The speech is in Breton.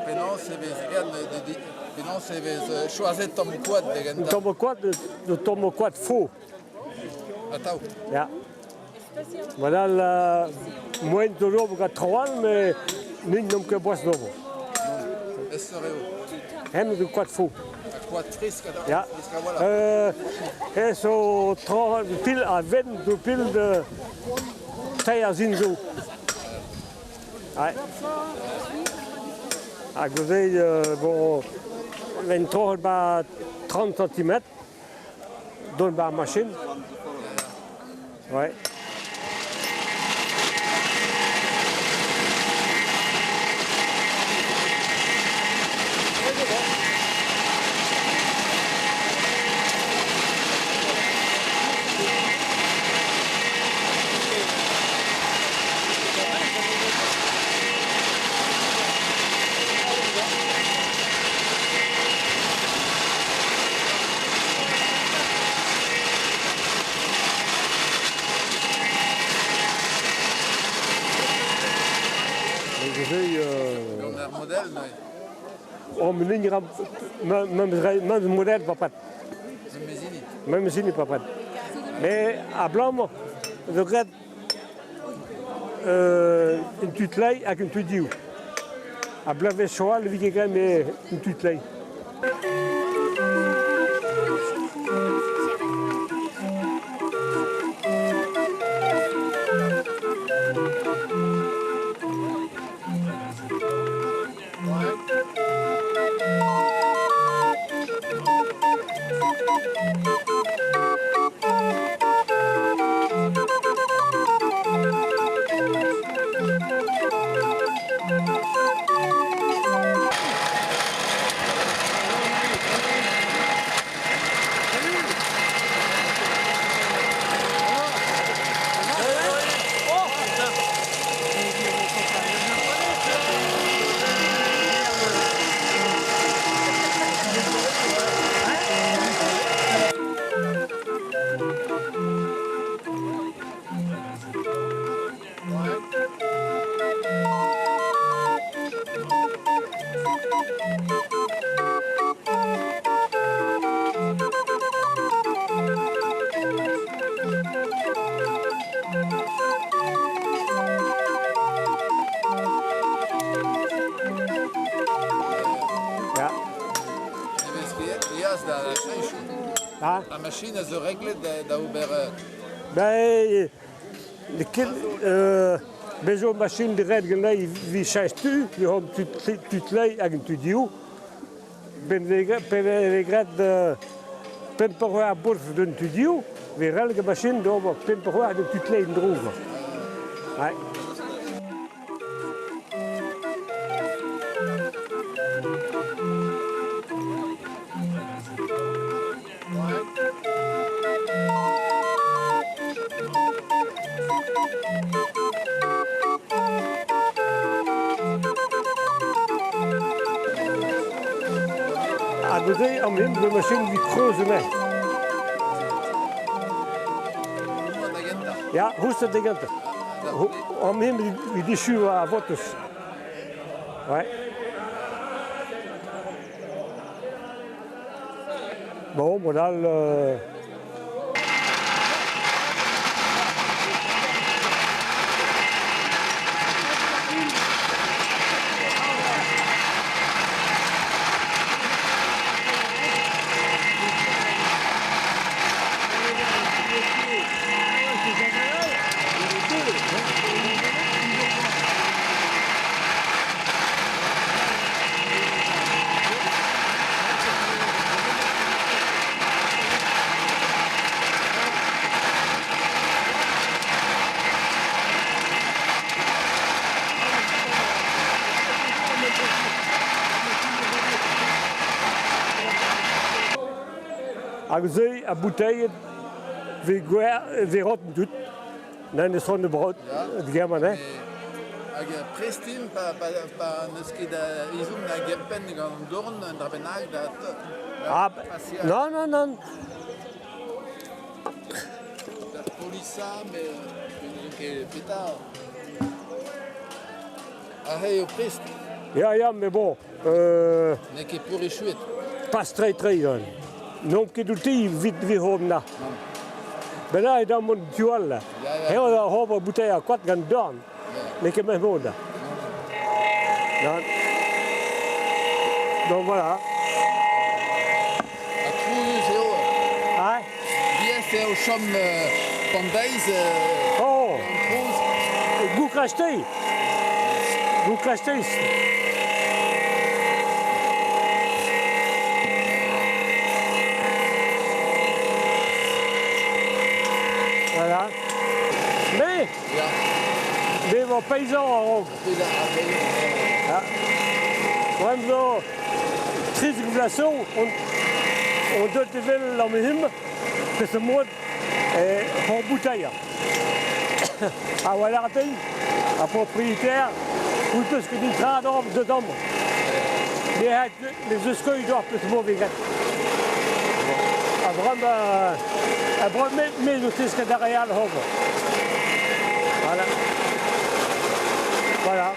Penaos e vez graet penaos e vez choazet tamm koad da gentañ? Tamm koad, tamm koad fo. Atav. Ya. Voilà la moyen de l'ober gant traoù all, met nin n'omp ket boas d'ober. Estor eo. Hemañ zo koad fo. Ha koad fresk atav. Ya. Fresk a-walc'h. Ez zo tra pil a venn zo pil de teir a zin zo. Ouais. Hag neuze, bon, ven troc'het ba 30 cm, dont ba ar machine. Ouais. Gant ar model neuze. Oh, memes model papad. Memes hini. Memes hini papad. Mais abalamour zo graet un tutlay hag un tudioù. Ha bloavezhioù all e vije graet met un tutlay. Ya. Ne vez ket eas da cheñch. Ha? Ar machine a zo reglet da ober... Ben, ket bez zo machine de ret gelei vi cheñch tu, vi hom tutlei hag un tudio. Ben vez graet pemp eur ar bolz d'un tudio, vez relg a machine d'ober pemp eur d'un tutlei en-dro. Ouais. Hag neuze am hent ma machine evit kreuzañ anezhi. Da gentañ. Ya, roustet da gentañ. Am hent evit echu ar votez. Ouais. Bon, mod all... Euh... Hag se a bouteilhed vez vez rot tout. Nan eus c'hoant brot, digaman, hein. Hag prest int pa, pa, pa n'eus ket a ezhomm da gempenn gant an dorn un dra bennak da, da Ah, non, non, non. Da polisañ, mais n'ouzon ket petra. Aze eo prest. Ya, ya, mais bon. N'eo ket peurechuet. Pas tre-tre, N'omp ket outi evit evit na. Ben là, eo mont tu all. Eo da ober bouteilh ar koad gant dorn. N'eo ket memes mod. Non. Donc voilà. Ha trouzus eo. Ah. Diaes eo chom pandeiz. Oh. Trouz. Goût kreisteiz. Goût kreisteiz. Voilà. Mais, mais vo paysan a-raok. Ah. Bremañ zo 13 vloaz zo on, on deut evel an him, peseurt mod hor boutailhañ. Ha voilà ar propriétaire, ou peus ket dra d'or dedans. Les eus ket d'or peus mod vegan. A bremañ a bremañ me zo tesket ar re all ober. Voilà. Voilà.